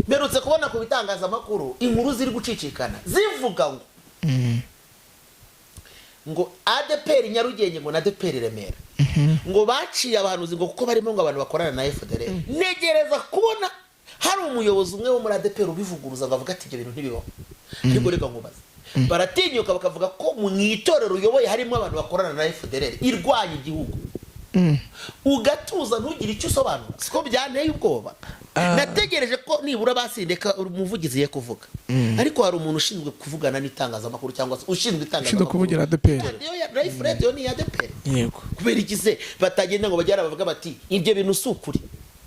Mperutse kubona ku bitangazamakuru inkuru ziri gucicikana zivuga ngo ADEPR Nyarugenge ngo na ADEPR Remera ngo baciye abahanuzi, ngo kuko barimo ngo abantu bakorana na FDLR. Ntegereza kubona hari umuyobozi umwe wo muri ADEPR ubivuguruza ngo avuge ati: "Ibyo bintu ntibibaho." Ariko reka nkubaze, baratinyuka bakavuga ko mu itorero uyoboye harimo abantu bakorana na FDLR irwanya igihugu, ugatuza ntugire icyo usobanura? Siko byanteye ubwoba. Nategereje ko nibura basindeka umuvugizi ye kuvuga, ariko hari umuntu ushinzwe kuvugana n'itangazamakuru cyangwa se ushinzwe Ushinzwe itangazamakuru. Kuvugira ADEPR. Radiyo ya Life Radio ni iya ADEPR. Yego. Kubera iki se batagenda ngo bajyane bavuga bati: "Ibyo bintu si ukuri,"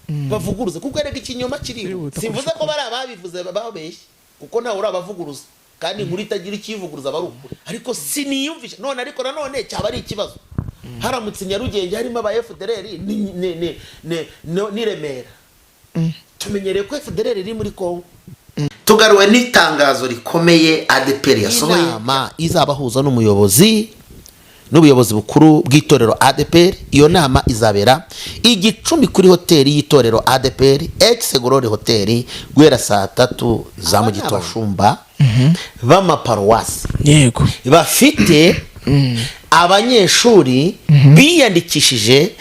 bavuguruze? Kuko erega ikinyoma kirihuta. Kirihuta. Simvuze ko bari ababivuze babeshye, kuko ntawe urabavuguruza, kandi inkuru itagira ikiyivuguruza aba ari ukuri. Ariko siniyumvisha none, ariko nanone cyaba ari ikibazo haramutse Nyarugenge harimo aba FDLR ni Remera. Tumenyereye ko FDLR iri muri Congo. Tugaruwe n'itangazo rikomeye ADEPR yasohoye, inama izabahuza n'umuyobozi n'ubuyobozi bukuru bw'itorero ADEPR. Iyo nama izabera i Gicumbi kuri hoteli y'itorero ADEPR, Ex Glory Hoteli, guhera saa 3 za mu gitondo. Abashumba b'amaparuwasi bafite abanyeshuri biyandikishije,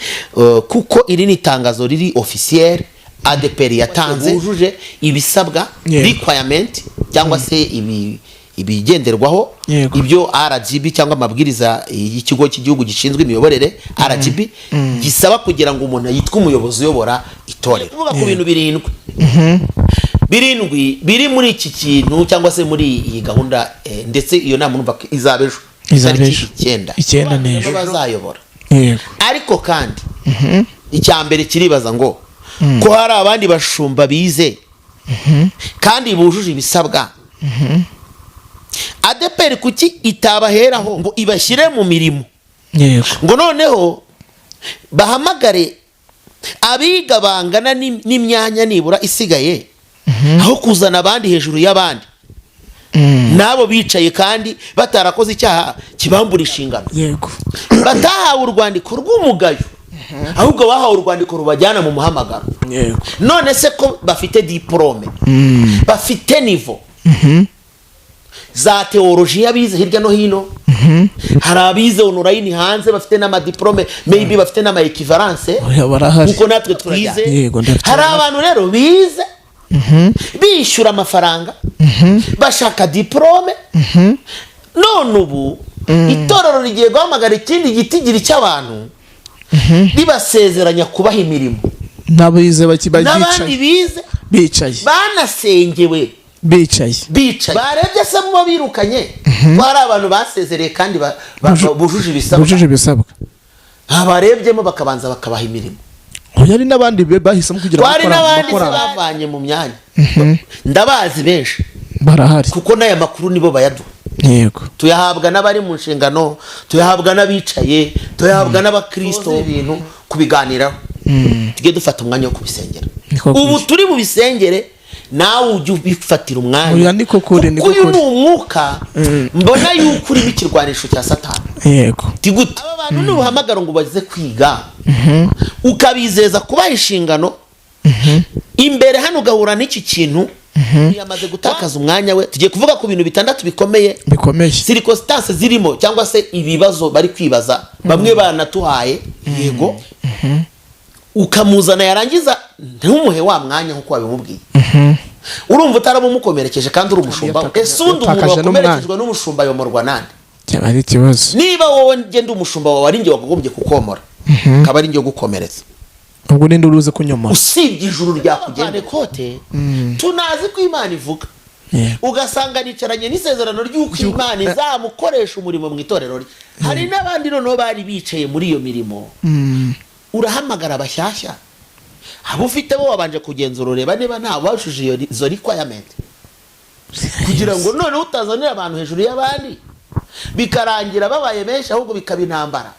kuko iri ni itangazo riri officiel ADEPR yatanze, bujuje ibisabwa, requirement cyangwa se ibigenderwaho, ibyo RGB cyangwa amabwiriza y'ikigo cy'igihugu gishinzwe imiyoborere RGB gisaba kugira ngo umuntu yitwe umuyobozi uyobora itorero. Kuvuga ku bintu birindwi, birindwi biri muri iki kintu cyangwa se muri iyi gahunda, ndetse iyo nama urumva ko izaba ejo. Izaba tariki ejo. 9. 9 n'ejo. Bazayobora. Ariko kandi icya mbere kiribaza ngo ko hari abandi bashumba bize kandi bujuje ibisabwa, ADEPR kuki itabaheraho ngo ibashyire mu mirimo, ngo noneho bahamagare abiga bangana n'imyanya nibura isigaye, aho kuzana abandi hejuru y'abandi, n'abo bicaye kandi batarakoze icyaha kibambura inshingano, batahawe urwandiko rw'umugayo, ahubwo bahawe urwandiko rubajyana mu muhamagaro? None se ko bafite diporome, bafite niveau za théologie, bize hirya no hino, hari abize online hanze bafite n'amadiporome, maybe bafite n'ama equivalence, Oya, barahari. kuko natwe twize. Yego, ndafite. Hari abantu rero bize bishyura amafaranga bashaka diporome, none ubu itorero rigiye guhamagara ikindi gitigiri cy'abantu ribasezeranya kubaha imirimo, N'abize n'abandi bagicaye. bize Bicaye. banasengewe. Bicaye. Bicaye. Barebye se mubo birukanye ko hari abantu basezereye kandi bujuje ibisabwa? Bujuje ibisabwa. Barebyemo bakabanza bakabaha imirimo. Oya, hari n'abandi bahisemo kugira Hari n'abandi se bakora bavanye mu myanya, ndabazi benshi. Barahari. Kuko n'aya makuru nibo bayaduha. Tuyahabwa n'abari mu nshingano, tuyahabwa n'abicaye, tuyahabwa n'abakristo. Ibintu kubiganiraho, tujye dufata umwanya wo kubisengera. Niko Ubu kuri. turi bubisengere, nawe ujye ubifatira umwanya. Oya, niko kuri, niko Kuko uyu kuri. ni umwuka mbona yuko urimo ikirwanisho cya Satani. Gute aba bantu nubahamagara ngo baze kwiga, ukabizeza kubaha inshingano, imbere hano ugahura n'iki kintu, yamaze gutakaza umwanya we. Tugiye kuvuga ku bintu bitandatu bikomeye, Bikomeye. circonstances zirimo cyangwa se ibibazo bari kwibaza bamwe banatuhaye. Yego, ukamuzana, yarangiza ntumuhe wa mwanya nk'uko wabimubwiye, urumva utarabumukomerekeje kandi uri umushumba we? Ese undi umuntu Yatakaje n'umwanya. wakomerekejwe n'umushumba yomorwa nande? Byaba ari ikibazo. Niba wowe ngenda umushumba wawe ari njye wakagombye kukomora, akaba ari njye ugukomeretsa, Ubwo ninde uruze kunyomora? Usibye ijuru ryakugenda kote, tunazi ko Imana ivuga, ugasanga nicaranye n'isezerano ry'uko Imana izamukoresha umurimo mu itorero rye. Hari n'abandi noneho bari bicaye muri iyo mirimo, urahamagara abashyashya, abo ufite bo wabanje kugenzura ureba niba nta bujuje izo requirement, kugira ngo noneho utazanira abantu hejuru y'abandi bikarangira babaye benshi, ahubwo bikaba intambara.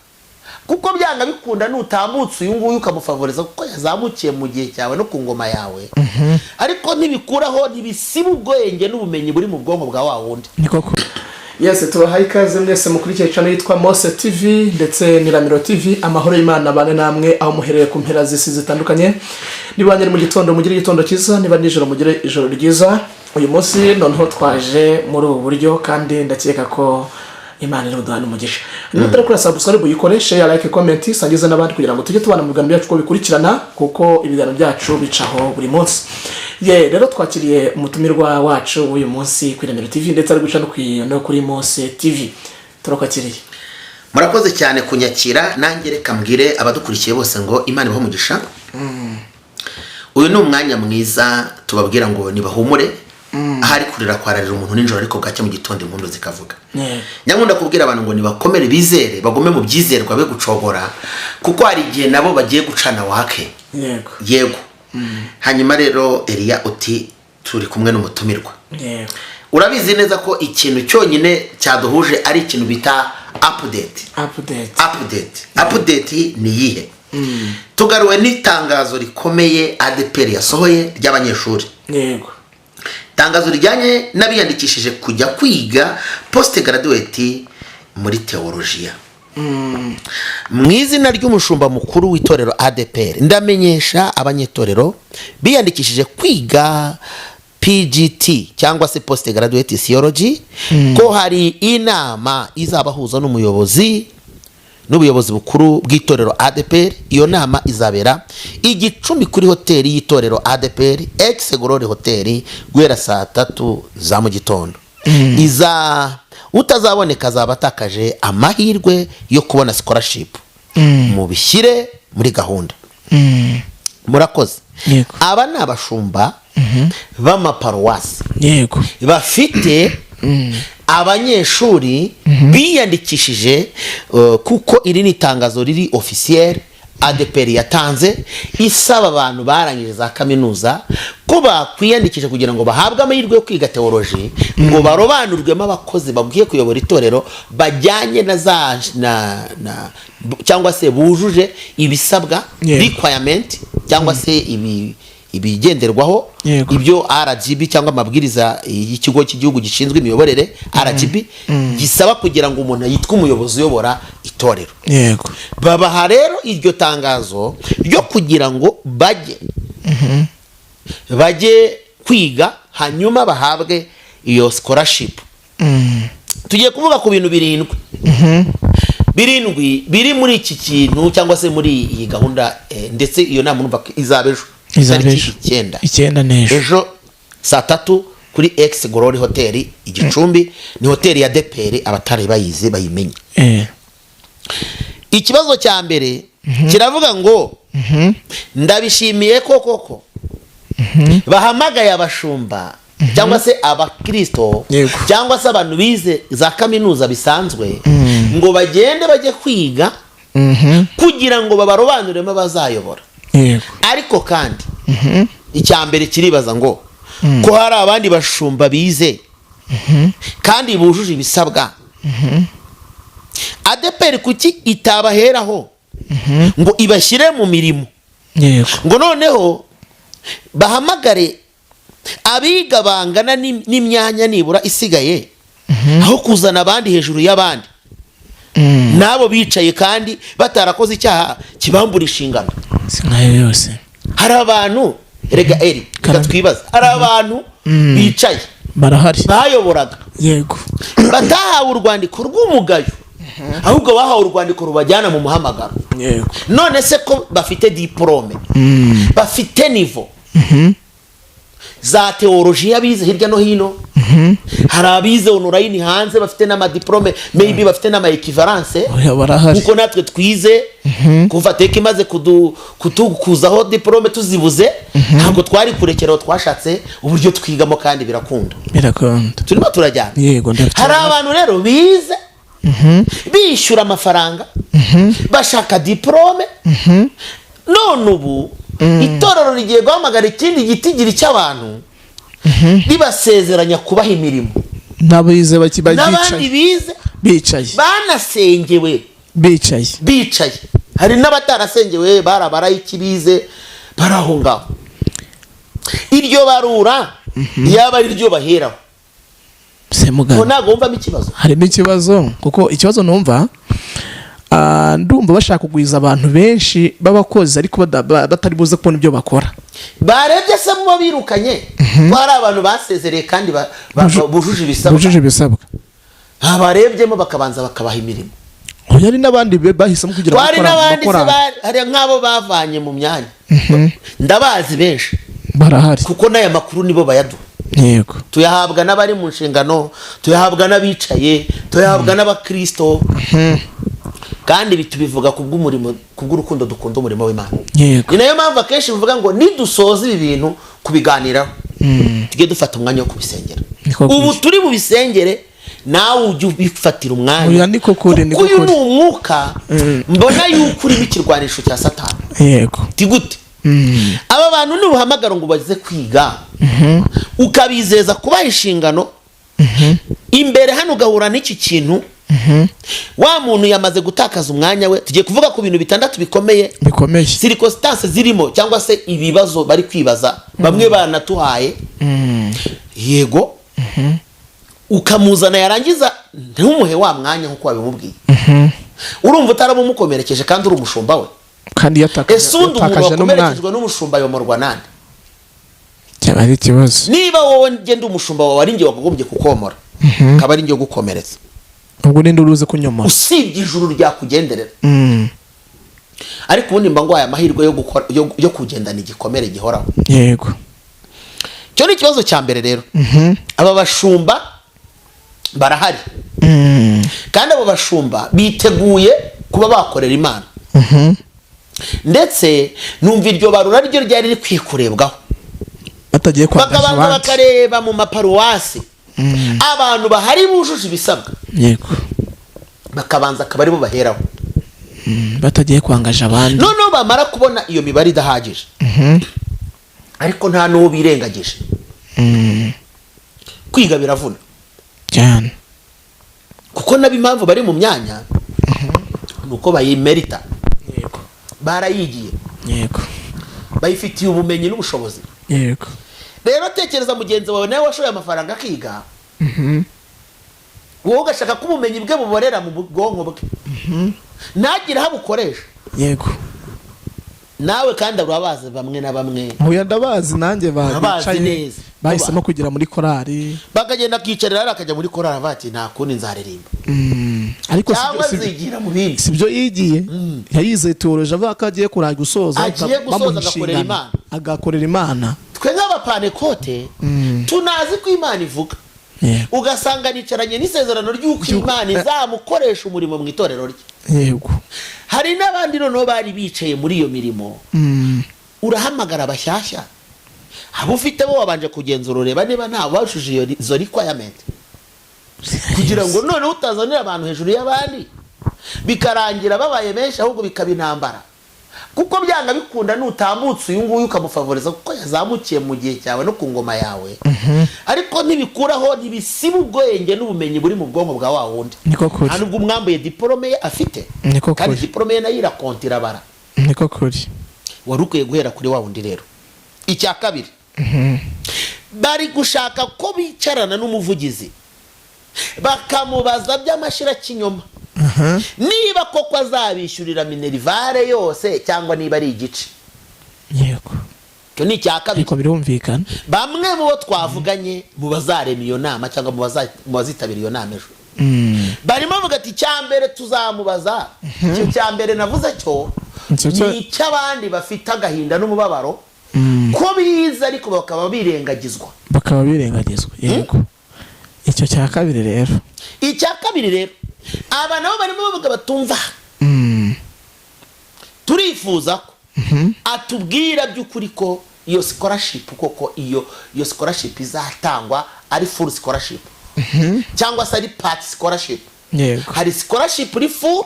Kuko byanga bikunda nutambutse uyu nguyu ukamufavoriza kuko yazamukiye mu gihe cyawe no ku ngoma yawe, ariko ntibikuraho, ntibisiba ubwenge n'ubumenyi buri mu bwonko bwa wa wundi. Ni koko. Yes, tubahaye ikaze mwese mukurikiye channel yitwa Mose TV ndetse n'Iramiro TV. Amahoro y'Imana bane namwe aho muhereye ku mpera z'isi zitandukanye. Niba nyari mu gitondo, mugire igitondo cyiza, niba nijoro, mugire ijoro ryiza. Uyu munsi noneho twaje muri ubu buryo kandi ndakeka ko Imana iri buduhane umugisha. Niba utari kuri subscribe, uyikore, share, like, comment, sangiza n'abandi kugira ngo tujye tubana mu biganiro byacu uko bikurikirana, kuko ibiganiro byacu bicaho buri munsi. Ye rero, twakiriye umutumirwa wacu w'uyu munsi ku Iramiro TV ndetse ari guca no kuri Mose TV. Turakwakiriye. Murakoze cyane kunyakira. Nanjye reka mbwire abadukurikiye bose ngo Imana ibahe umugisha. Uyu ni umwanya mwiza tubabwira ngo nibahumure. Ahari kurira kwararira umuntu nijoro, ariko bwacya mu gitondo impundu zikavuga. Nyakunda kubwira abantu ngo nibakomere, bizere, bagume mu byizerwa, be gucogora, kuko hari igihe nabo bagiye gucana wake. Yego. Hanyuma rero, Eliya, uti turi kumwe n'umutumirwa. Urabizi neza ko ikintu cyonyine cyaduhuje ari ikintu bita update. Update. Update, update ni iyihe? Tugaruwe n'itangazo rikomeye ADEPR yasohoye ry'abanyeshuri, itangazo rijyanye n'abiyandikishije kujya kwiga post graduate muri teolojiya. Mu izina ry'umushumba mukuru w'itorero ADEPR, ndamenyesha abanyetorero biyandikishije kwiga PGT cyangwa se post graduate theology ko hari inama izabahuza n'umuyobozi n'ubuyobozi bukuru bw'itorero ADEPR. Iyo nama izabera i Gicumbi kuri hoteli y'itorero ADEPR, Ex Glory Hotel, guhera saa 3 za mu gitondo. Iza utazaboneka azaba atakaje amahirwe yo kubona scholarship. Mubishyire muri gahunda. Murakoze. Aba ni abashumba b'amaparuwasi bafite abanyeshuri biyandikishije, kuko iri ni itangazo riri officiel ADEPR yatanze isaba abantu barangije za kaminuza ko bakwiyandikisha kugira ngo bahabwe amahirwe yo kwiga teoloji, ngo barobanurwemo abakozi babwiye kuyobora itorero bajyanye na za na cyangwa se bujuje ibisabwa, requirement cyangwa se ibigenderwaho, ibyo RGB cyangwa amabwiriza y'ikigo cy'igihugu gishinzwe imiyoborere RGB gisaba kugira ngo umuntu yitwe umuyobozi uyobora itorero. Babaha rero iryo tangazo ryo kugira ngo bajye kwiga, hanyuma bahabwe iyo scholarship. Tugiye kuvuga ku bintu birindwi biri muri iki kintu cyangwa se muri iyi gahunda, ndetse iyo nama urumva ko izaba ejo. Izaba tariki ejo. 9. 9 n'ejo. Ejo saa 3 kuri Ex Glory Hotel i Gicumbi. Ni hoteli ya ADEPR, abatari bayizi bayimenye. Ikibazo cya mbere kiravuga ngo: ndabishimiye ko koko bahamagaye abashumba cyangwa se abakirisito cyangwa se abantu bize za kaminuza bisanzwe ngo bagende bajye kwiga kugira ngo babarobanuremo abazayobora. Ariko kandi icya mbere kiribaza ngo: ko hari abandi bashumba bize kandi bujuje ibisabwa, ADEPR kuki itabaheraho ngo ibashyire mu mirimo, ngo noneho bahamagare abiga bangana n'imyanya nibura isigaye, aho kuzana abandi hejuru y'abandi n'abo bicaye kandi batarakoze icyaha kibambura inshingano? Si nkayo yose. Hari abantu, rega eri, reka twibaze, hari abantu bicaye Barahari. bayoboraga batahawe urwandiko rw'umugayo, ahubwo bahawe urwandiko rubajyana mu muhamagaro. None se ko bafite diporome, bafite niveau za teolojiya, bize hirya no hino, hari abize online hanze bafite n'amadiporome, maybe bafite n'ama equivalence, Oya, barahari. kuko natwe twize kuva teka imaze kutukuzaho diporome tuzibuze, ntabwo twari kurekeraho, twashatse uburyo twigamo kandi birakunda. Birakunda. Turimo turajyana? Yego, ndafite. Hari abantu rero bize bishyura amafaranga bashaka diporome, none ubu itorero rigiye guhamagara ikindi gitigiri cy'abantu ribasezeranya kubaha imirimo N'abize n'abandi bicaye. bize Bicaye. banasengewe. Bicaye. Bicaye. Hari n'abatarasengewe, bari abarayiki bize bari aho ngaho. Iryo barura yaba ari ryo baheraho. Semugana. Ngo ntabwo wumvamo ikibazo? Harimo ikibazo, kuko ikibazo numva, ndumva bashaka kugwiza abantu benshi b'abakozi, ariko batari buze kubona ibyo bakora. Barebye se mu bo birukanye ko hari abantu basezereye kandi bujuje ibisabwa? Bujuje ibisabwa. Barebyemo bakabanza bakabaha imirimo. Oya, hari n'abandi bahisemo kugira Hari n'abandi se bakora. Hari nk'abo bavanye mu myanya, ndabazi benshi. Barahari. Kuko n'aya makuru nibo bayaduha. Tuyahabwa n'abari mu nshingano, tuyahabwa n'abicaye, tuyahabwa n'abakirisito, kandi ibi tubivuga kubw'umurimo, kubw'urukundo dukunda umurimo w'Imana. Ni nayo mpamvu akenshi bivuga ngo nidusoza ibi bintu kubiganiraho, tujye dufata umwanya wo kubisengera. Niko Ubu kuri. turi bubisengere, nawe ujye ubifatira umwanya. Oya, niko kuri, niko Kuko uyu kuri. ni umwuka mbona yuko urimo ikirwanisho cya Satani. Ti gute? Aba bantu nubuhamagara ngo baze kwiga, ukabizeza kubaha inshingano, imbere hano ugahura n'iki kintu, wa muntu yamaze gutakaza umwanya we. Tugiye kuvuga ku bintu bitandatu bikomeye, Bikomeye. circonstances zirimo cyangwa se ibibazo bari kwibaza, bamwe banatuhaye. Yego, ukamuzana, yarangiza ntumuhe wa mwanya nk'uko wabimubwiye, urumva utarabumukomerekeje kandi uri umushumba we? Kandi yatakaje, Ese undi umuntu yatakaje n'umwanya. wakomerekejwe n'umushumba yomorwa nande? Cyaba ari ikibazo. Niba wowe ngenda umushumba wawe ari njye wakagombye kukomora, akaba ari njye ugukomeretsa, Ubwo ninde uruze kunyomora? Usibye ijuru ryakugenderera. Ariko ubundi mba ngwaye amahirwe yo gukora yo kugendana igikomere gihoraho. Icyo ni ikibazo cya mbere rero. Aba bashumba barahari, kandi abo bashumba biteguye kuba bakorera Imana, ndetse numva iryo barura ryo ryari rikwiye kurebwaho, Batagiye kwangaza bakabanza abandi. bakareba mu maparuwasi abantu bahari bujuje ibisabwa, bakabanza akaba aribo baheraho. Batagiye kwangaje abandi. Noneho bamara kubona iyo mibare idahagije, ariko nta n'uwo birengagije, kwiga biravuna. Cyane. Kuko nabo impamvu bari mu myanya ni uko bayimerita, barayigiye, bayifitiye ubumenyi n'ubushobozi. Rero tekereza mugenzi wawe nawe washoye amafaranga akiga, wowe ugashaka ko ubumenyi bwe buborera mu bwonko bwe, ntagire aho abukoresha. Nawe kandi urabazi bamwe na bamwe. Oya, ndabazi nanjye Urabazi bicaye, neza. bahisemo kugira muri korari. Bakagenda akicarira hariya, akajya muri korari, avuga ati: "Nta kundi, nzaririmba." Ariko Cyangwa nzigira mu bindi. Si byo yigiye, yayize théologie, avuga ko agiye kurangira gusoza, Agiye gusoza bamuha agakorera inshingano. Imana. Agakorera Imana. Twe nk'abapanekote tunazi ko Imana ivuga, ugasanga nicaranye n'isezerano ry'uko Imana izamukoresha umurimo mu itorero rye. Hari n'abandi noneho bari bicaye muri iyo mirimo. Urahamagara abashyashya, abo ufite bo wabanje kugenzura ureba niba nta bujuje izo requirement, kugira ngo noneho utazanira abantu hejuru y'abandi, bikarangira babaye benshi, ahubwo bikaba intambara, kuko byanga bikunda nutambutse uyu nguyu ukamufavoriza kuko yazamukiye mu gihe cyawe no ku ngoma yawe, ariko ntibikuraho, ntibisiba ubwenge n'ubumenyi buri mu bwonko bwa wa wundi. Niko kuri. Nta nubwo umwambuye diporome ye afite, Niko kandi kuri. diporome ye nayo irakonta, irabara. Niko kuri. Wari ukwiye guhera kuri wa wundi. Rero icya kabiri, bari gushaka ko bicarana n'umuvugizi, bakamubaza by'amashirakinyoma niba koko azabishyurira minerval yose cyangwa niba ari igice. Icyo ni icya kabiri. Ariko birumvikana. Bamwe mu bo twavuganye mu bazarema iyo nama cyangwa mu bazitabira iyo nama ejo, barimo bavuga ati: "Icya mbere tuzamubaza, icyo cya mbere navuze cyo Icyo ni icy'abandi bafite agahinda n'umubabaro ko biza ariko bakaba birengagizwa." Bakaba birengagizwa, yego. Icyo cya kabiri rero. Icya kabiri rero, aba nabo barimo bavuga batumva: "Turifuza ko atubwira by'ukuri ko iyo scholarship koko, iyo scholarship izatangwa ari full scholarship cyangwa se ari part scholarship." Hari scholarship iri full,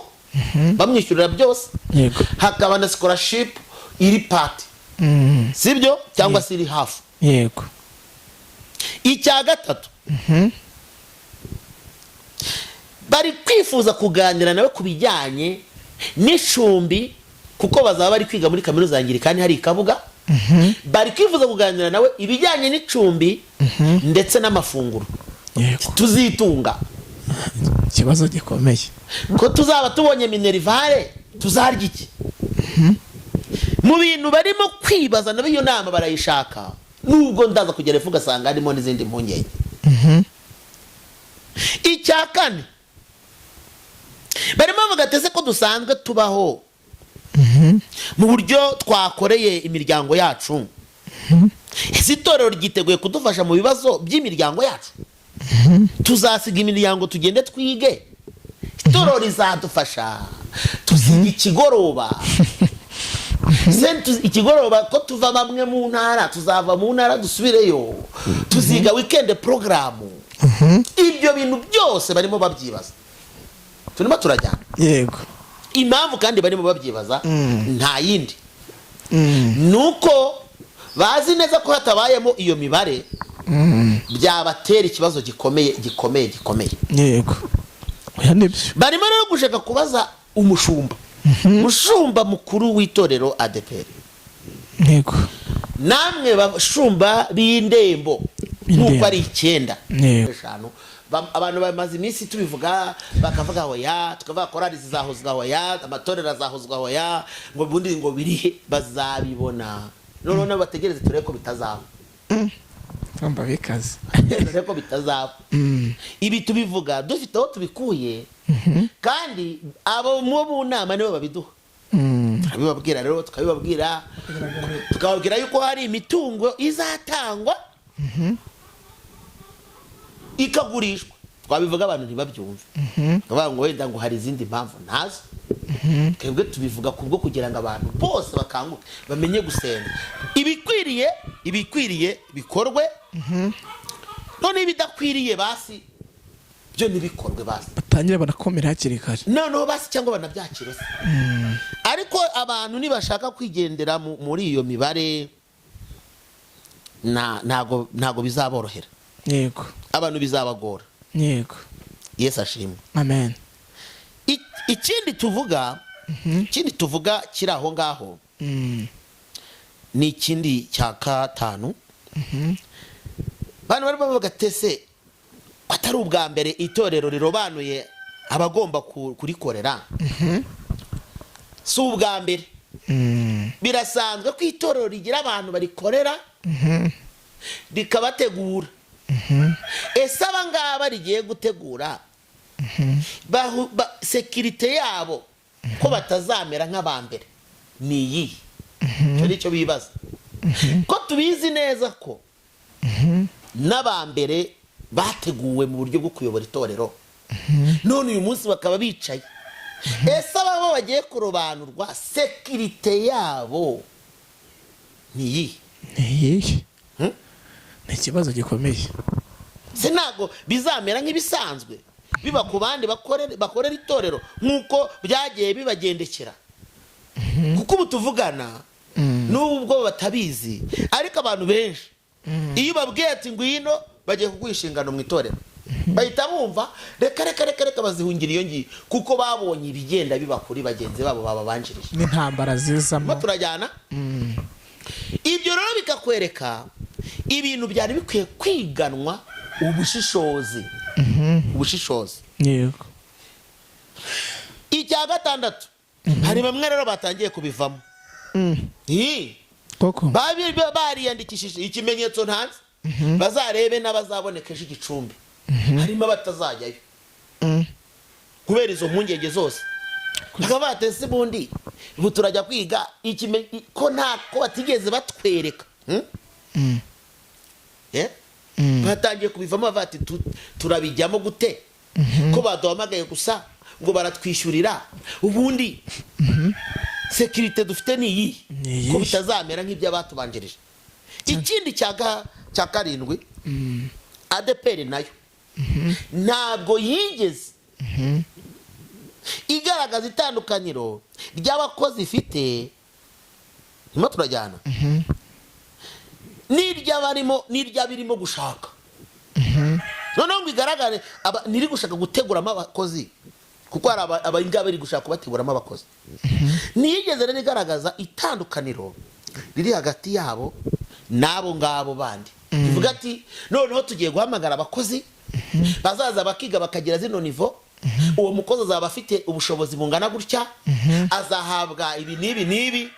bamwishyurira byose, hakaba na scholarship iri part, sibyo? Cyangwa se iri hafu. Icya gatatu, bari kwifuza kuganira nawe ku bijyanye n'icumbi, kuko bazaba bari kwiga muri Kaminuza ya Anglikani hari i Kabuga. Bari kwifuza kuganira nawe ibijyanye n'icumbi ndetse n'amafunguro. Yego. Tuzitunga. Ikibazo gikomeye. Ko tuzaba tubonye minerval, tuzarya iki? Mu bintu barimo kwibaza nabo, iyo nama barayishaka, nubwo ndaza kugera epfo ugasanga harimo n'izindi mpungenge. Icya kane barimo bavuga ati: "Ese ko dusanzwe tubaho mu buryo twakoreye imiryango yacu, ese itorero ryiteguye kudufasha mu bibazo by'imiryango yacu? Tuzasiga imiryango tugende twige? Itorero rizadufasha? Tuziga ikigoroba se? Ikigoroba ko tuva bamwe mu ntara, tuzava mu ntara dusubireyo? Tuziga weekend program?" Ibyo bintu byose barimo babyibaza. Turimo turajyana? Yego. Impamvu kandi barimo babyibaza nta yindi, ni uko bazi neza ko hatabayemo iyo mibare byabatera ikibazo gikomeye, gikomeye, gikomeye. Yego, oya, nibyo. Barimo rero gushaka kubaza umushumba mukuru w'itorero ADEPR, namwe bashumba b'indembo, B'indembo. nk'uko ari 9, 5. Abantu bamaze iminsi tubivuga bakavuga hoya, tukavuga korali zizahozwa hoya, amatorero azahozwa hoya, ngo ubundi ngo birihe? Bazabibona. Noneho nabo bategereze turebe ko bitazaba. Ndumva bikaze. Turebe ko bitazaba. Ibi tubivuga dufite aho tubikuye, kandi abo mu nama nibo babiduha. Turabibabwira rero, tukabibabwira, tukababwira yuko hari imitungo izatangwa ikagurishwa. Twabivuga abantu ntibabyumve, bakavuga ngo wenda ngo hari izindi mpamvu ntazo. Twebwe tubivuga kubwo kugira ngo abantu bose bakanguke, bamenye gusenga, ibikwiriye bikorwe, none ibidakwiriye basi byo ntibikorwe basi. Batangire banakomera hakiri kare. Noneho basi cyangwa banabyakire se. Ariko abantu nibashaka kwigendera muri iyo mibare, ntago bizaborohera. Abantu bizabagora. Yesu ashimwe. Amen. Ikindi tuvuga kiri aho ngaho ni ikindi cya gatanu. Bantu barimo bavuga ati: "Ese ko atari ubwa mbere itorero rirobanuye abagomba kurikorera?" Si ubwa mbere. Birasanzwe ko itorero rigira abantu barikorera, rikabategura. Ese aba ngaba rigiye gutegura, sécurité yabo ko batazamera nk'abambere ni iyihe? Icyo ni cyo bibaza. Ko tubizi neza ko n'abambere bateguwe mu buryo bwo kuyobora itorero, none uyu munsi bakaba bicaye, ese ababo bagiye kurobanurwa sécurité yabo ni iyihe? Ni iyihe? Hmm? Ni ikibazo gikomeye. Se ntabwo bizamera nk'ibisanzwe biba ku bandi bakorera itorero, nk'uko byagiye bibagendekera? Kuko ubu tuvugana, n'ubwo batabizi, ariko abantu benshi iyo ubabwiye ati: "Ngwino, bagiye kuguha inshingano mu itorero," bahita bumva reka reka reka reka, bazihungira iyo ngiyo, kuko babonye ibigenda biba kuri bagenzi babo bababanjirije. N'intambara zizamo. Turimo turajyana? Ibyo rero bikakwereka ibintu byari bikwiye kwiganwa ubushishozi, ubushishozi. Icya gatandatu, hari bamwe rero batangiye kubivamo. Ii. Koko? Bariyandikishije. Ikimenyetso ntanze, bazarebe n'abazaboneka ejo igicumbi, harimo abatazajyayo kubera izo mpungenge zose. Bakaba batese ubundi ubu turajya kwiga ko nta ko batigeze batwereka? Hmm? Eh? Batangiye kubivamo, bavuga ati: "Turabijyamo gute ko baduhamagaye gusa ngo baratwishyurira? Ubundi sécurité dufite ni iyi?" Ni iyihe? Ko bitazamera nk'iby'abatubanjirije. Ikindi cya karindwi, ADEPR nayo ntabwo yigeze igaragaza itandukaniro ry'abakozi ifite, turimo turajyana, n'iry'abarimo n'iry'abirimo gushaka. Noneho ngo igaragare niri gushaka guteguramo abakozi, kuko hari abangaba iri gushaka kubateguramo abakozi. Ntiyigeze rero igaragaza itandukaniro riri hagati yabo n'abo ngabo bandi. Ivuga ati: "Aba ni Ivuga ati noneho tugiye guhamagara abakozi bazaza bakiga bakagira zino niveau, uwo mukozi azaba afite ubushobozi bungana gutya, azahabwa ibi n'ibi n'ibi,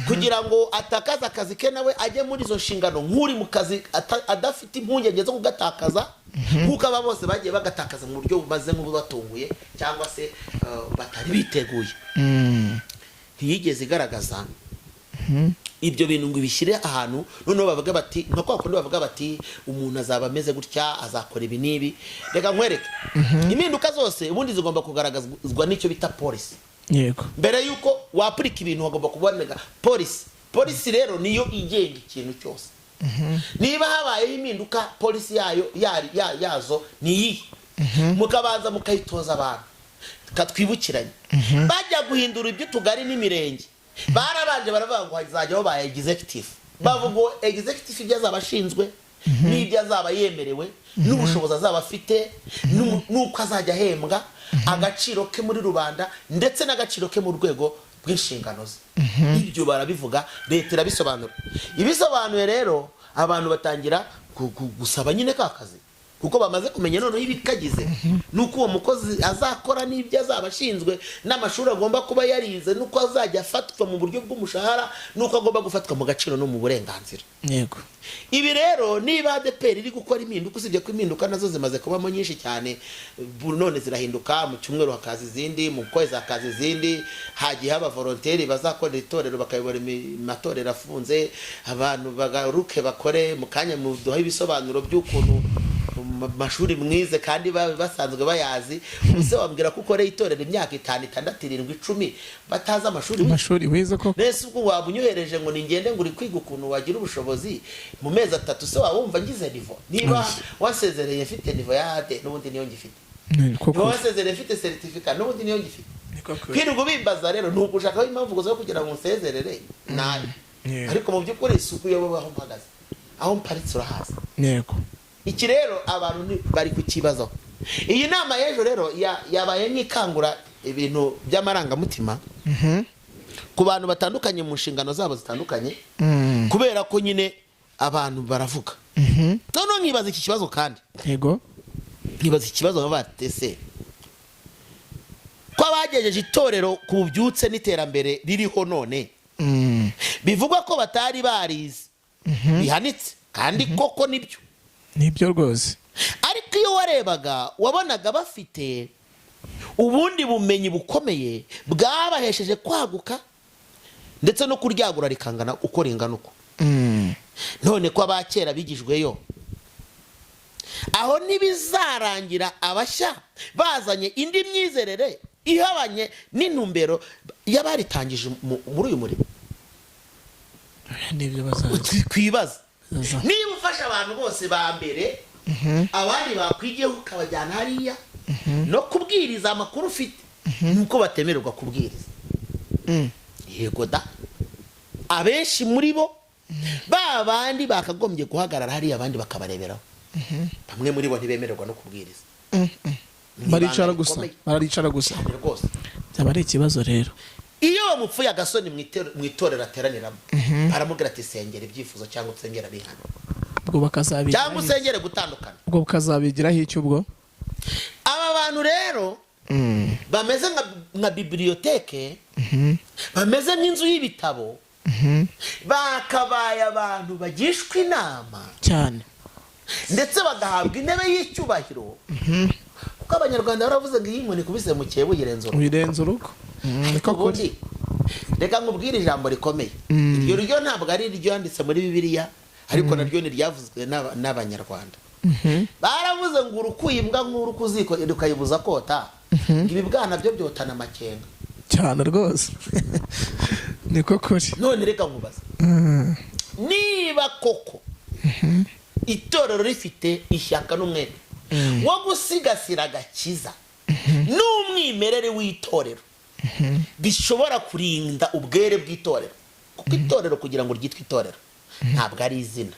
kugira ngo atakaze akazi ke, nawe ajye muri izo nshingano nk'uri mu kazi adafite impungenge zo kugatakaza, nk'uko aba bose bagiye bagatakaza mu buryo bumaze nk'ububatunguye cyangwa se batari biteguye. Ntiyigeze igaragaza ibyo bintu ngo ibishyire ahantu noneho bavuga bati, nka kwa kundi bavuga bati umuntu azaba ameze gutya, azakora ibi n'ibi. Reka nkwereke, impinduka zose ubundi zigomba kugaragazwa n'icyo bita policy. Mbere y'uko wapurika ibintu hagomba kuboneka policy. Policy rero niyo igenga ikintu cyose. Niba habayeho impinduka, policy yayo yazo ni iyihe? Mukabanza mukayitoza abantu. Katwibukiranye, bajya guhindura iby'utugari n'imirenge, barabanje baravuga ngo hazajyaho ba executive. Bavuga ngo executive ibyo azaba ashinzwe n'ibyo azaba yemerewe n'ubushobozi azaba afite n'uko azajya ahembwa, agaciro ke muri rubanda ndetse n'agaciro ke mu rwego rw'inshingano ze. Ibyo barabivuga, leta irabisobanura. Ibisobanuye rero, abantu batangira gusaba nyine ka kazi, kuko bamaze kumenya noneho ibikagize, nuko uwo mukozi azakora n'ibyo azaba ashinzwe n'amashuri agomba kuba yarize, n'uko azajya afatwa mu buryo bw'umushahara, n'uko agomba gufatwa mu gaciro no mu burenganzira. Ibi rero, niba ADEPR iri gukora impinduka, usibye ko impinduka nazo zimaze kubamo nyinshi cyane, none zirahinduka, mu cyumweru hakaza izindi, mu kwezi hakaza izindi. Hagiye haba volontaire bazakorera itorero, bakayobora amatorero afunze, abantu bagaruke bakore. Mu kanya muduha ibisobanuro by'ukuntu mu mashuri mwize kandi basanzwe bayazi. Ubuse wambwira ko ukoreye itorero imyaka 5, 6, 7, 10, batazi amashuri wize? Amashuri wize koko? Nese ubwo waba unyohereje ngo ningende ngo uri kwiga ukuntu wagira ubushobozi mu mezi 3, se waba wumva ngize niveau? Niba wasezereye mfite niveau ya A2, n'ubundi niyo ngifite. Ni koko. Niba wasezereye mfite certificat, n'ubundi niyo ngifite. Ni koko. Kwirirwa ubimbaza rero ni ugushakaho impamvu gusa yo kugira ngo unsezerere nabi. Ariko mu by'ukuri isuku yo, aho mpagaze, aho mparitse urahazi. Iki rero abantu bari kukibazaho. Iyi nama y'ejo rero yabaye nk'ikangura ibintu by'amarangamutima ku bantu batandukanye mu nshingano zabo zitandukanye, kubera ko nyine abantu baravuga. Noneho nkibaza iki kibazo kandi, nkibaza ikibazo baba batese ko abagejeje itorero ku bubyutse n'iterambere ririho none bivugwa ko batari barize bihanitse, kandi koko nibyo. Nibyo rwose. Ariko iyo warebaga wabonaga bafite ubundi bumenyi bukomeye bwabahesheje kwaguka ndetse no kuryagura rikangana uko ringana uko. None ko abakera bigijweyo, aho ntibizarangira abashya bazanye indi myizerere ihabanye n'intumbero y'abaritangije muri uyu murimo? Nibyo bazaza. Twibaza. Bazaza. Niba ufashe abantu bose ba mbere, abandi bakwigiyeho, ukabajyana hariya no kubwiriza, amakuru ufite nuko batemererwa kubwiriza. Yego da, abenshi muri bo, ba bandi bakagombye guhagarara hariya abandi bakabareberaho, bamwe muri bo ntibemererwa no kubwiriza. Ni Baricara ibanga gusa. rikomeye. Baricara gusa. Cyane rwose. Byaba ari ikibazo rero. Iyo bamupfuye agasoni mu itorero ateraniramo, baramubwira ati sengera ibyifuzo cyangwa usengera abihana Ubwo bakazabigira cyangwa usengere gutandukana. Ubwo bukazabigiraho icyo ubwo? Aba bantu rero bameze nka bibliothèque, bameze nk'inzu y'ibitabo, bakabaye abantu bagishwa inama ndetse bagahabwa intebe y'icyubahiro, kuko Abanyarwanda baravuze ngo iyi inkoni ikubise mu cyebo uyirenza urugo. Uyirenza urugo. Niko kuri. Ubundi reka nkubwire ijambo rikomeye. Iryo ryo ntabwo ari iryo yanditse muri Bibiliya, ariko naryo ni ryavuzwe n'Abanyarwanda. Baravuze ngo urukuye imbwa nk'uru ku ziko rukayibuza kota, ibi bwana byo byotana amakenga. Cyane rwose, niko kuri. None reka nkubaze, niba koko itorero rifite ishyaka n'umwete wo gusigasira agakiza n'umwimerere w'itorero, bishobora kurinda ubwere bw'itorero, kuko itorero kugira ngo ryitwe itorero ntabwo ari izina,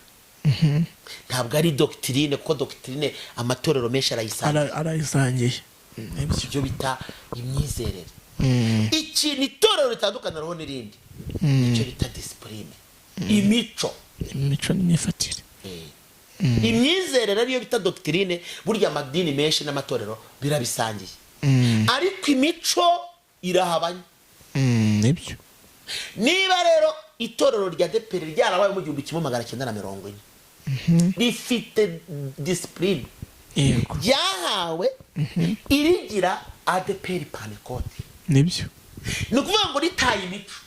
ntabwo ari doctrine, kuko doctrine amatorero menshi arayisangiye. Arayisangiye. Nibyo. Ibyo bita imyizerere. Ikintu itorero ritandukaniraho n'irindi, icyo bita discipline, imico. Imico n'imyifatire. Imyizerere ariyo bita doctrine, burya amadini menshi n'amatorero birabisangiye, ariko imico irahabanye. Nibyo. Niba rero itorero rya ADEPR ryarabaye mu 1940, rifite discipline ryahawe irigira ADEPR Pantekote. Ni ukuvuga ngo ritaye imico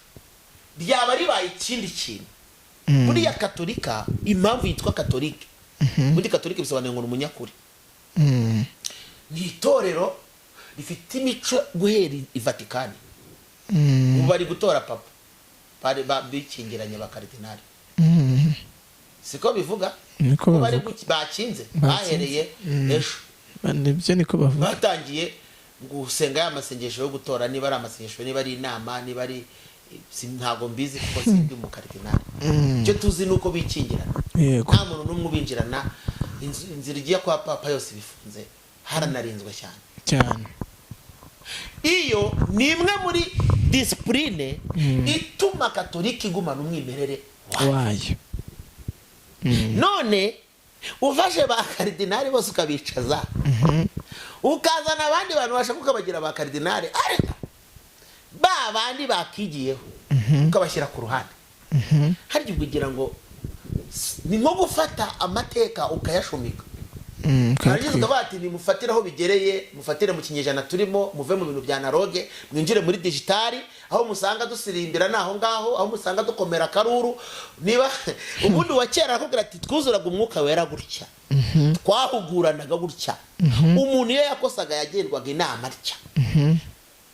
ryaba ribaye ikindi kintu. Buriya Katolika, impamvu yitwa Katolike, ubundi Katolike bisobanuye ngo ni umunyakuri. Ni itorero rifite imico guhera i Vatikani. Ubu bari gutora papa, bari bikingiranye bakaridinari, siko bivuga? Niko Ko bari bavuga. Bakinze. Bakinze. Bahereye ejo. Nibyo, niko bavuga. Batangiye gusenga ya masengesho yo gutora, niba ari amasengesho, niba ari inama, niba ari ntabwo mbizi kuko sindi umukaridinari. Icyo tuzi ni uko bikingirana, nta muntu n'umwe ubinjirana. Inzira igiye kwa papa yose ibifunze, haranarinzwe cyane. Cyane. Iyo ni imwe muri discipline ituma Katolika igumana umwimerere wayo. Wayo. None ufashe ba karidinari bose ukabicaza, ukazana abandi bantu bashaka ukabagira ba karidinari, ariko ba bandi bakigiyeho ukabashyira ku ruhande, harya kugira ngo ni nko gufata amateka ukayashumika, warangiza ukayatwika. Ukavuga ati nimufatire aho bigereye, mufatire mu kinyejana turimo, muve mu bintu bya analogue, mwinjire muri digital. Aho musanga dusirimbira ni aho ngaho, aho musanga dukomera akaruru. Niba ubundi wa kera arakubwira ati twuzuraga umwuka wera gutya, twahuguranaga gutya, umuntu iyo yakosaga yagerwaga inama atya.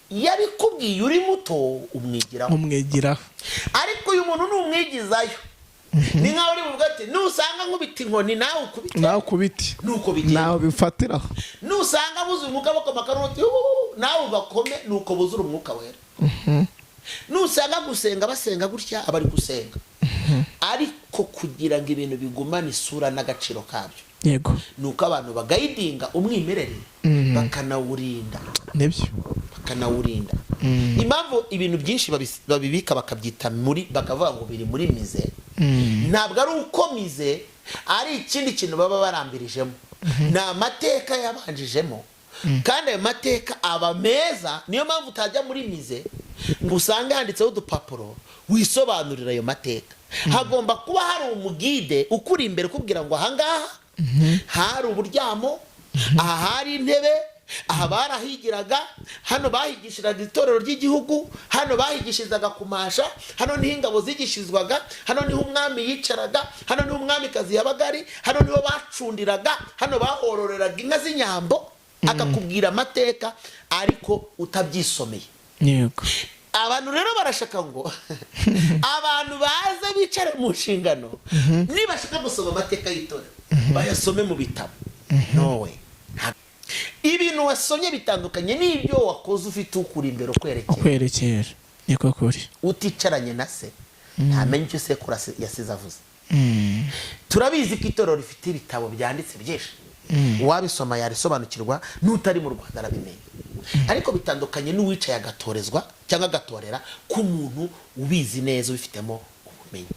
Iyo abikubwiye uri muto umwigiraho. Umwigiraho. Ariko uyu muntu numwigizayo ni nkaho uri buvuge ati nusanga nkubita inkoni nawe ukubite. Nawe ukubite. Nuko bigenda. Nawe bifatiraho. Nusanga buzuye umwuka bakoma akaroti, nawe ugakome, nuko buzura umwuka wera. Nusanga gusenga basenga gutya, aba ari gusenga. Ariko kugira ngo ibintu bigumane isura n'agaciro kabyo, ni uko abantu bagayidinga umwimerere, bakanawurinda. Bakanawurinda. Impamvu ibintu byinshi babibika bakabyita muri, bakavuga ngo biri muri musée, ntabwo ari uko musée ari ikindi kintu baba barambirijemo, ni amateka yabanjijemo, kandi ayo mateka aba meza. Niyo mpamvu utajya muri musée ngo usange handitseho udupapuro wisobanurira ayo mateka. Hagomba kuba hari umuguide ukuri imbere ukubwira ngo ahangaha hari uburyamo, aha hari intebe, aha barahigiraga, hano bahigishiraga itorero ry'igihugu, hano bahigishirizaga kumasha, hano niho ingabo zigishirizwaga, hano niho umwami yicaraga, hano niho umwamikazi yabaga ari, hano niho bacundiraga, hano bahororeraga inka z'inyambo. Akakubwira amateka ariko utabyisomeye. Abantu rero barashaka ngo abantu baze bicare mu nshingano, nibashaka gusoma amateka y'itorero bayasome mu bitabo. Nowe ibintu wasomye bitandukanye n'ibyo wakoze ufite ukuri imbere ukwerekera. Ukwerekera, niko kuri. Uticaranye na se ntamenye icyo sekuru yasize avuze. Turabizi ko itorero rifite ibitabo byanditse byinshi, uwabisoma yarisobanukirwa, n'utari mu Rwanda arabimenya, ariko bitandukanye n'uwicaye agatorezwa cyangwa agatorera ku muntu ubizi neza, ubifitemo ubumenyi.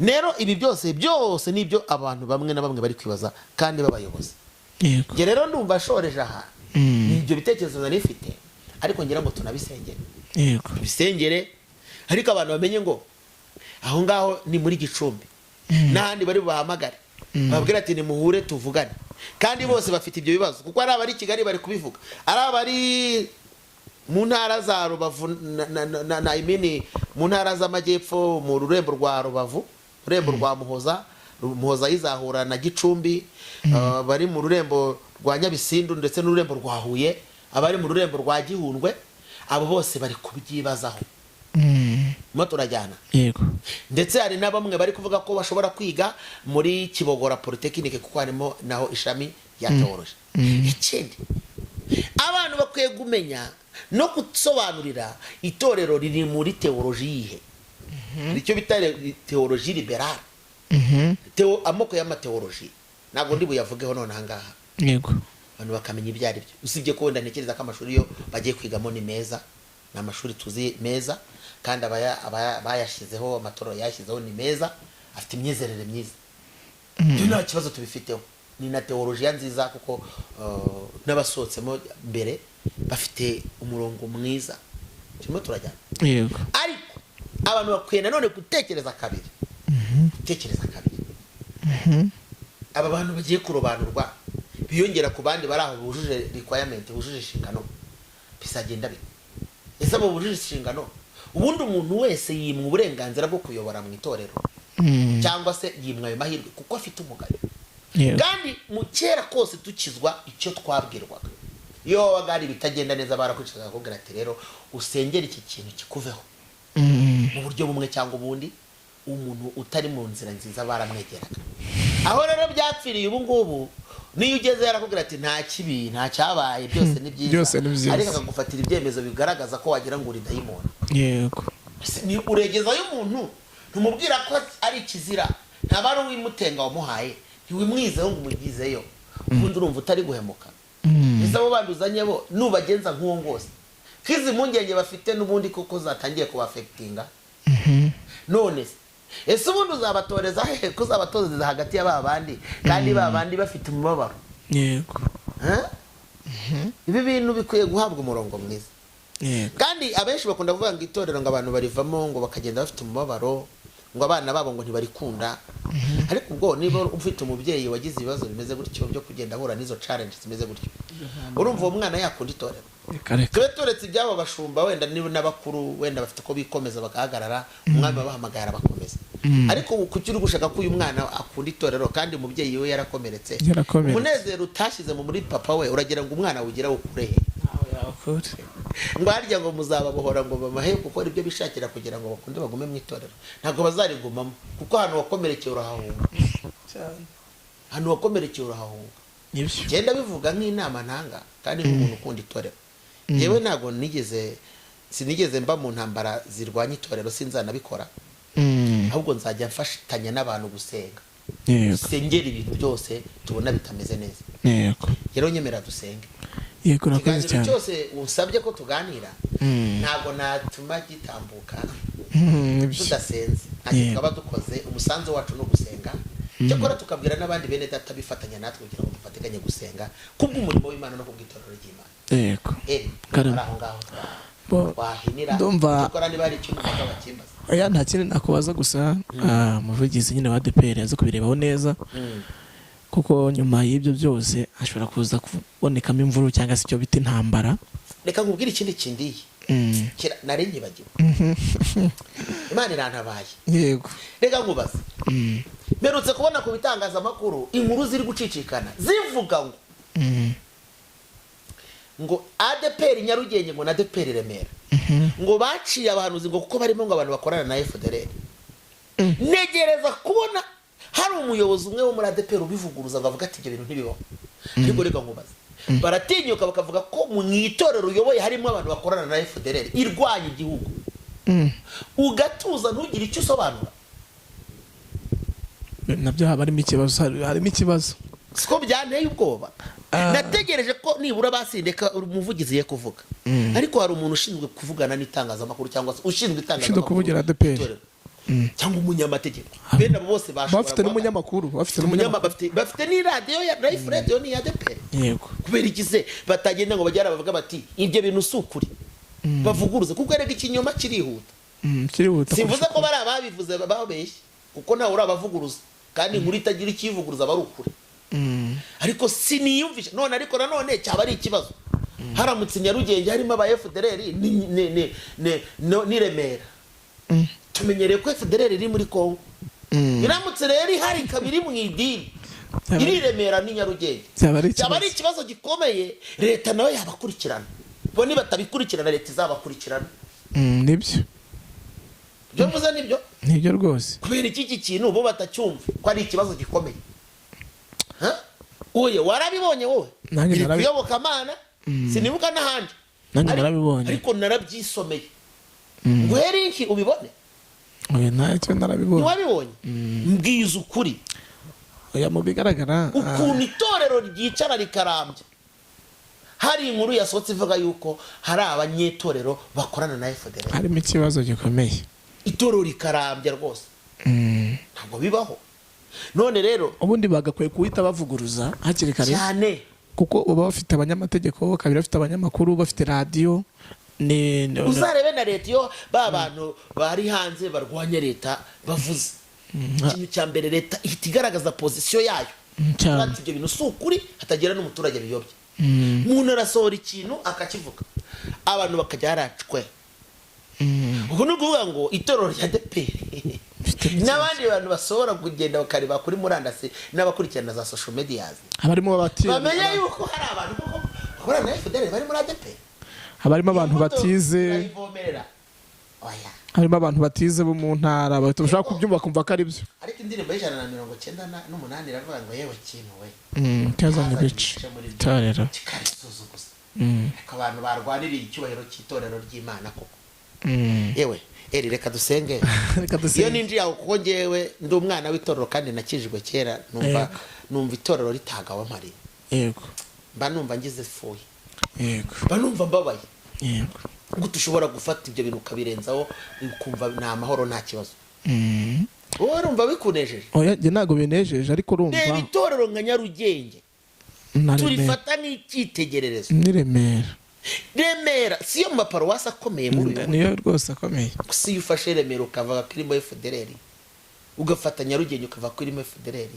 Rero ibi byose byose nibyo abantu bamwe na bamwe bari kwibaza kandi b'abayobozi. Njye rero ndumva ashoreje aha. Ni ibyo bitekerezo nari mfite, ariko ngira ngo tunabisengere. Tubisengere, ariko abantu bamenye ngo aho ngaho ni muri Gicumbi n'ahandi bari bubahamagare, bababwira ati nimuhure tuvugane. Kandi bose bafite ibyo bibazo, kuko ari abari i Kigali bari kubivuga, ari abari mu ntara za Rubavu na I mean, mu ntara z'amajyepfo, mu rurembo rwa Rubavu, ururembo rwa Muhoza, Muhoza yizahura na Gicumbi, bari mu rurembo rwa Nyabisindu ndetse n'ururembo rwa Huye, abari mu rurembo rwa Gihundwe, abo bose bari kubyibazaho. Mo turajyana. Ndetse hari na bamwe bari kuvuga ko bashobora kwiga muri Kibogora Polytechnic, kuko harimo naho ishami rya théologie. Ikindi abantu bakwiye kumenya no gusobanurira itorero riri muri théologie yihe, icyo bita théologie libérale. Amoko y'amathéologie ntabwo ndi buyavugeho none ahangaha, abantu bakamenya ibyo ari byo. Usibye ko wenda ntekereza ko amashuri yo bagiye kwigamo ni meza, ni amashuri tuzi meza, kandi bayashyizeho, amatorero yayashyizeho ni meza, afite imyizerere myiza. Ibyo nta kibazo tubifiteho, ni na teolojiya nziza, kuko n'abasohotsemo mbere bafite umurongo mwiza. Turimo turajyana? Yego. Ariko abantu bakwiye nanone gutekereza kabiri, gutekereza kabiri. Aba bantu bagiye kurobanurwa biyongera ku bandi bari aho bujuje requirement, bujuje inshingano, bizagenda bite? Ese abo bujuje inshingano, ubundi umuntu wese yimwa uburenganzira bwo kuyobora mu itorero cyangwa se yimwa ayo mahirwe kuko afite umugayo? Kandi mu kera kose dukizwa, icyo twabwirwaga, iyo wabaga hari ibitagenda neza, barakwicaza bakakubwira ati: "Rero usengere iki kintu kikuveho." Mu buryo bumwe cyangwa ubundi, umuntu utari mu nzira nziza baramwegeraga. Aho rero byapfiriye ubu ngubu, niyo ugeze yarakubwira ati: "Nta kibi, nta cyabaye, byose ni byiza." Byose ni byiza. Ariko akagufatira ibyemezo bigaragaza ko wagira ngo uri dayimoni. Ese ni uregezayo umuntu, ntumubwira ko ari ikizira, ntaba ari uwimutenga wamuhaye, ntiwimwizeho ngo umugizeyo, ubundi urumva utari guhemuka? Ese abo bandi uzanye bo nubagenza nk'uwo ngose, ko izi mpungenge bafite n'ubundi koko zatangiye kuba-affectinga? None se ese ubundi uzabatoreza hehe, ko uzabatoreza hagati ya ba bandi, kandi ba bandi bafite umubabaro? Huh? Ibi bintu bikwiye guhabwa umurongo mwiza. Kandi abenshi bakunda kuvuga ngo itorero, ngo abantu barivamo ngo bakagenda bafite umubabaro, ngo abana babo ngo ntibarikunda. Ariko ubwo niba ufite umubyeyi wagize ibibazo bimeze gutyo byo kugenda ahura n'izo challenge zimeze gutyo, urumva uwo mwana yakunda itorero? Reka reka. Tube turetse iby'abo bashumba, wenda niba n'abakuru wenda bafite uko bikomeza bagahagarara, umwami wabahamagaye arabakomeza. Ariko ubu kuki uri gushaka ko uyu mwana akunda itorero kandi umubyeyi we yarakomeretse? Yarakomeretse. Umunezero utashyize mu muri papa we, uragira ngo umwana awugire awukure he? Ntawe yawukura. Ngo harya ngo muzababohora ngo babahe gukora ibyo bishakira kugira ngo bakunde bagume mu itorero? Ntabwo bazarigumamo, kuko ahantu wakomerekeye urahahunga. Cyane. Ahantu wakomerekeye urahahunga. Nibyo. Genda bivuga nk'inama ntanga kandi nk'umuntu ukunda itorero. Yewe, ntabwo nigeze, sinigeze mba mu ntambara zirwanya itorero, sinzanabikora. Ahubwo nzajya mfatanya n'abantu gusenga, dusengera ibintu byose tubona bitameze neza. Rero nyemera dusenge. Yego, urakoze Ikiganiro cyane. cyose usabye ko tuganira, ntabwo natuma gitambuka Nibyo. tudasenze. Ntacyo twaba dukoze. Umusanzu wacu ni ugusenga, cyakora tukabwira n'abandi bene data bifatanya natwe kugira ngo dufatikanye gusenga kubw'umurimo w'Imana no kubw'itorero ry'Imana. Karame. Ari aho ngaho twahinira. Cyakora niba hari ikintu numvaga bakimbaza. Oya, nta kindi nakubaza gusa. Umuvugizi nyine wa ADEPR aza kubirebaho neza, kuko nyuma y'ibyo byose hashobora kuza kubonekamo imvururu cyangwa se icyo bita intambara. Reka nkubwire ikindi kindiye. Kera nari nyibagiwe, Imana irantabaye. Reka nkubaze. Mperutse kubona ku bitangazamakuru inkuru ziri gucicikana zivuga ngo ngo ADEPR Nyarugenge ngo na ADEPR Remera ngo baciye abahanuzi ngo kuko barimo ngo abantu bakorana na FDLR. Ntegereza kubona hari umuyobozi umwe wo muri ADEPR ubivuguruza ngo avuge ati: "Ibyo bintu ntibibaho." Ariko reka nkubaze, baratinyuka bakavuga ko mu itorero uyoboye harimo abantu bakorana na FDLR irwanya igihugu, ugatuza ntugire icyo usobanura? Nabyo haba harimo ikibazo, harimo ikibazo. Siko byanteye ubwoba. Nategereje ko nibura basindeka umuvugizi ye kuvuga, ariko hari umuntu ushinzwe kuvugana n'itangazamakuru cyangwa se ushinzwe itangazamakuru kuvugira ADEPR. itorero, cyangwa umunyamategeko, bene abo bose bashobora Bafite n'umunyamakuru, bafite n'umunyamakuru. Bafite n'iradiyo ya Life Radio, ni iya ADEPR. Kubera iki se batagenda ngo bajyane bavuga bati: "Ibyo bintu si ukuri"? Bavuguruze, kuko erega ikinyoma kirihuta. Kirihuta. Simvuze ko bari ababivuze babeshye, kuko ntawe urabavuguruza, kandi inkuru itagira ikiyivuguruza aba ari ukuri. Ariko siniyumvisha none. Ariko nanone cyaba ari ikibazo haramutse i Nyarugenge harimo aba FDLR ni Remera. Tumenyereye ko FDLR iri muri Congo. Iramutse rero ihari ikaba iri mu idini, iri i Remera n'i Nyarugenge, Byaba ari byaba ari ikibazo. ikibazo gikomeye. Leta nayo yabakurikirana. Bo nibatabikurikirana, leta izabakurikirana. Nibyo. Ibyo mvuze nibyo. Nibyo rwose. Kubera iki kintu bo batacyumva ko ari ikibazo gikomeye? Ha? Oye, warabibonye wowe? Nanjye Biri kuyobokamana, sinibuka n'ahandi. Nanjye narabibonye. Ariko narabyisomeye. Nguhe link ubibone? Oya, ntacyo, narabibonye. Ntiwabibonye? Mbwiza ukuri. Oya, mu bigaragara Ukuntu itorero ryicara rikarambya hari inkuru yasohotse ivuga yuko hari abanyetorero bakorana na FDLR, harimo ikibazo gikomeye. Itorero rikarambya rwose. Ntabwo bibaho. None rero Ubundi bagakwiye kuhita bavuguruza hakiri kare cyane, kuko baba bafite abanyamategeko, kabiri bafite abanyamakuru, bafite radiyo. Uzarebe na leta, iyo ba bantu bari hanze barwanya leta bavuze ikintu cya mbere, leta ihita igaragaza position yayo. Cyane. Ati ibyo bintu si ukuri, hatagira n'umuturage biyobya. Umuntu arasohora ikintu akakivuga, abantu bakajya haracwe. Ubwo ni ukuvuga ngo itorero rya ADEPR n'abandi bantu bashobora kugenda bakareba kuri murandasi n'abakurikirana za social medias, Abarimo bati bamenye yuko hari abantu koko bakorana na FDLR bari muri ADEPR. Abarimo abantu batize. Barivomerera, oya. Harimo abantu batize bo mu ntara bashobora kubyumva bakumva ko ari byo. Ariko indirimbo y'198 iravuga ngo yewe kintu we, Cyazanye ibice itorero. Kikarisuzuguza. Ariko abantu barwaniriye icyubahiro cy'itorero ry'Imana koko. Yewe eri, reka dusenge. Reka Iyo dusenge. ninjiye aho, kuko ngewe ndi umwana w'itorero kandi nakijijwe kera, numva numva itorero ritagawe mpari, mba numva ngize fuye, mba numva mbabaye. Gute ushobora gufata ibyo bintu ukabirenzaho, ukumva ni amahoro, nta kibazo? Wowe urumva bikunejeje? Oya, njye ntabwo binejeje, ariko urumva Reba itorero nka Nyarugenge, na Remera. turifata nk'icyitegererezo. Ni Remera. Remera si yo mu maparuwasi akomeye muri uyu mujyi? Niyo rwose akomeye. Si iyo ufashe Remera ukavuga ko irimo FDLR, ugafata Nyarugenge ukavuga ko irimo FDLR?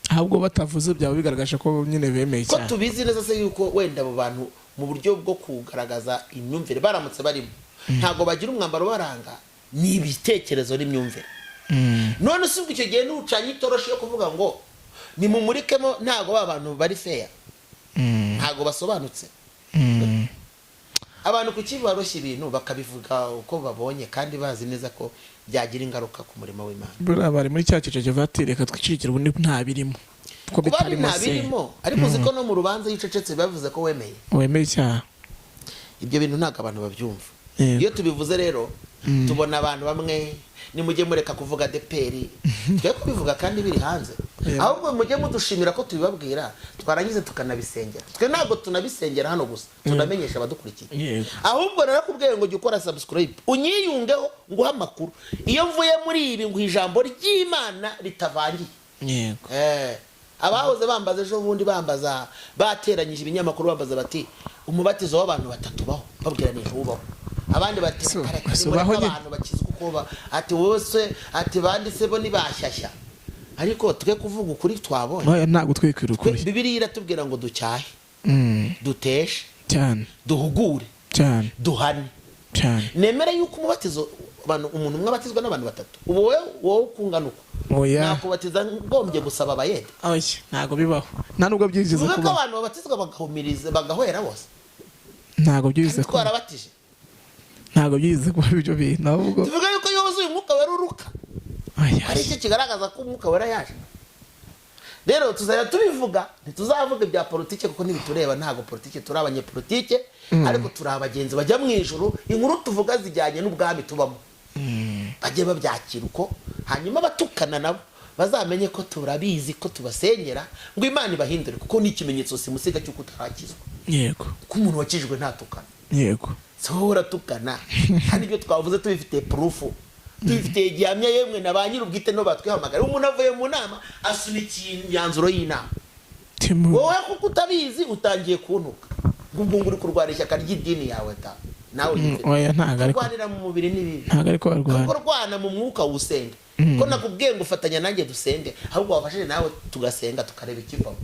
Ahubwo batavuze byaba bigaragaje ko nyine bemeye Ko cyane. tubizi neza se yuko wenda abo bantu mu buryo bwo kugaragaza imyumvire baramutse barimo, ntabwo bagira umwambaro ubaranga, ni ibitekerezo n'imyumvire. None si ubwo icyo gihe nucanye itoroshi yo kuvuga ngo nimumurikemo, ntabwo ba bantu bari feya, ntabwo basobanutse. Abantu kuki baroshya ibintu bakabivuga uko babonye kandi bazi neza ko byagira ingaruka ku murimo w'Imana? Buriya bari muri cya cyiciro bati reka twicikire, ubundi nta birimo ko Kuba bitarimo nta se. birimo, ariko uzi ko no mu rubanza iyo ucecetse bavuze ko wemeye? Wemeye icyaha. Ibyo bintu ntabwo abantu babyumva. Yego. Iyo tubivuze rero, tubona abantu bamwe, nimujye mureka kuvuga ADEPR, twe kubivuga kandi biri hanze. Yego. Ahubwo mujye mudushimira ko tubibabwira, twarangiza tukanabisengera. Twe ntabwo tunabisengera hano gusa, tunamenyesha abadukurikiye. Ahubwo narakubwiye ngo jya ukora subscribe, unyiyungeho, nguhe amakuru. Iyo mvuye muri ibi, nguha ijambo ry'Imana ritavangiye. Abahoze bambaza ejo bundi, bambaza bateranyije ibinyamakuru, bambaza bati umubatizo w'abantu batatu baho, babwira ni ubaho. Abandi bati reka So nimureke baho nyine. abantu bakizwa uko ba, ati wowe se, ati banditse bo nibashyashya, ariko twe kuvuga ukuri twabonye. Oya, ntabwo twikira ukuri. Bibiliya iratubwira ngo ducyahe, duteshe, Cyane. duhugure, Cyane. duhane. Cyane. Nemere yuko umubatizo abantu, umuntu umwe abatizwa n'abantu batatu? Ubu wowe ukungana uko, Oya. nakubatiza ngombye gusaba abayede? Oya, ntabwo bibaho, nta nubwo byigeze Tuvuge ko kubaho. abantu babatizwa bagahumiriza, bagahwera bose? Ntabwo byigeze Kandi kubaho. twarabatije. Ntabwo byigeze kuba ibyo bintu, ahubwo Tuvuge yuko iyo wuzuye umwuka wera uruka? Oya. Hari icyo kigaragaza ko umwuka wera yaje? Rero tuzajya tubivuga, ntituzavuga ibya politike kuko ntibitureba. Ntabwo politike, turi abanyepolitike, ariko turi abagenzi bajya mu ijuru. Inkuru tuvuga zijyanye n'ubwami tubamo, bajye babyakira uko. Hanyuma batukana nabo bazamenye ko turabizi, ko tubasengera ngo Imana ibahindure, kuko ni ikimenyetso simusiga cy'uko utarakizwa, ko umuntu wakijijwe ntatukana. Si wowe uratukana, kandi ibyo twavuze tubifitiye proof, tubifitiye gihamya, yemwe na ba nyir'ubwite no batwihamagara. Umuntu avuye mu nama asunikiye imyanzuro y'inama. Wowe kuko utabizi utangiye kuntuka ngo ubwo ngo uri kurwana ishyaka ry'idini yawe ta nawe ugifite. Oya, ntabwo ariko Kurwanira mu mubiri ni bibi. Ntabwo ariko barwana. Kuko rwana mu mwuka wusenge, ko nakubwiye ngo ufatanya nanjye dusenge, ahubwo wafashije nawe tugasenga, tukareba ikivamo,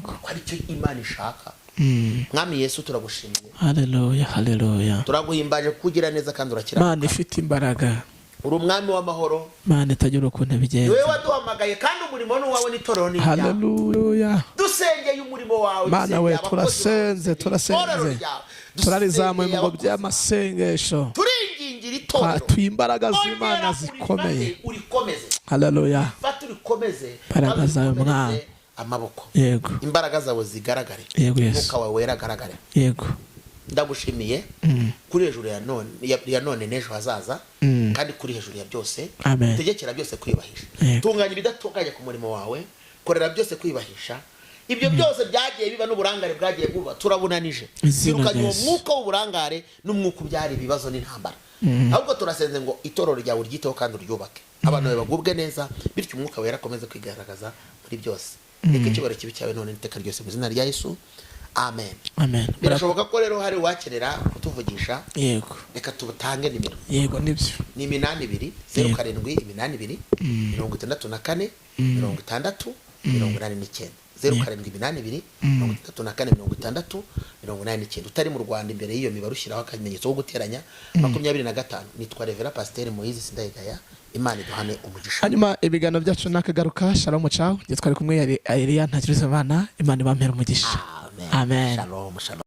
ko aricyo Imana ishaka. Mwami Yesu, turagushimiye. Haleluya, haleluya. Turaguhimbaje kuko ugira neza kandi urakiranuka. Mana ifite imbaraga. Uri umwami w'amahoro. Mana itagira ukuntu Ni ibigenza. wowe waduhamagaye, kandi umurimo ni uwawe n'itorero ni iryawe. Haleluya. Dusengeye umurimo wawe, Mana dusengeye we, abakozi turasenze, bawe, turasenze. itorero ryawe. Turarizamuye Dusengeye mu abakozi by'amasengesho. Turingingira itorero. Twatuye imbaraga z'Imana Ongera zikomeye. urifate, urikomeze. Haleluya. Fata urikomeze, Imbaraga kandi zawe, urikomereze Mwami. amaboko. Imbaraga zawe zigaragare. Yego, Yesu. Umwuka wawe wera agaragare. Ndagushimiye kuri hejuru ya none, ya none n'ejo hazaza, kandi kuri hejuru ya byose. Amen. Tegekera byose kwiyubahisha. Tunganya ibidatunganye ku murimo wawe, korera byose kwiyubahisha. Ibyo byose byagiye biba n'uburangare bwagiye buba, turabunanije. Izina Twirukanye uwo rya Yesu. mwuka w'uburangare n'umwuka ubyara ibibazo n'intambara. Ahubwo turasenze ngo itorero ryawe uryiteho kandi uryubake, abantu bawe bagubwe neza, bityo Umwuka Wera akomeze kwigaragaza muri byose. Reka icyubahiro kibe cyawe none n'iteka ryose, mu izina rya Yesu, amen. Amen. Birashoboka ko rero hari uwakenera kutuvugisha. Reka tutange nimero. Yego, nibyo. Ni 82 07 82 64 60 89, 0782 64 60 89. Utari mu Rwanda, imbere y'iyo mibare ushyiraho akamenyetso ko guteranya 25. Nitwa Reverend Pasiteri Moyizi Sindayigaya. Imana iduhane umugisha. Hanyuma ibiganiro byacu nakagaruka. Shalom, ciao. Njye twari kumwe yari Eliya Ntakirutimana. Imana ibampera umugisha. Amen. Amen. Shalom, shalom.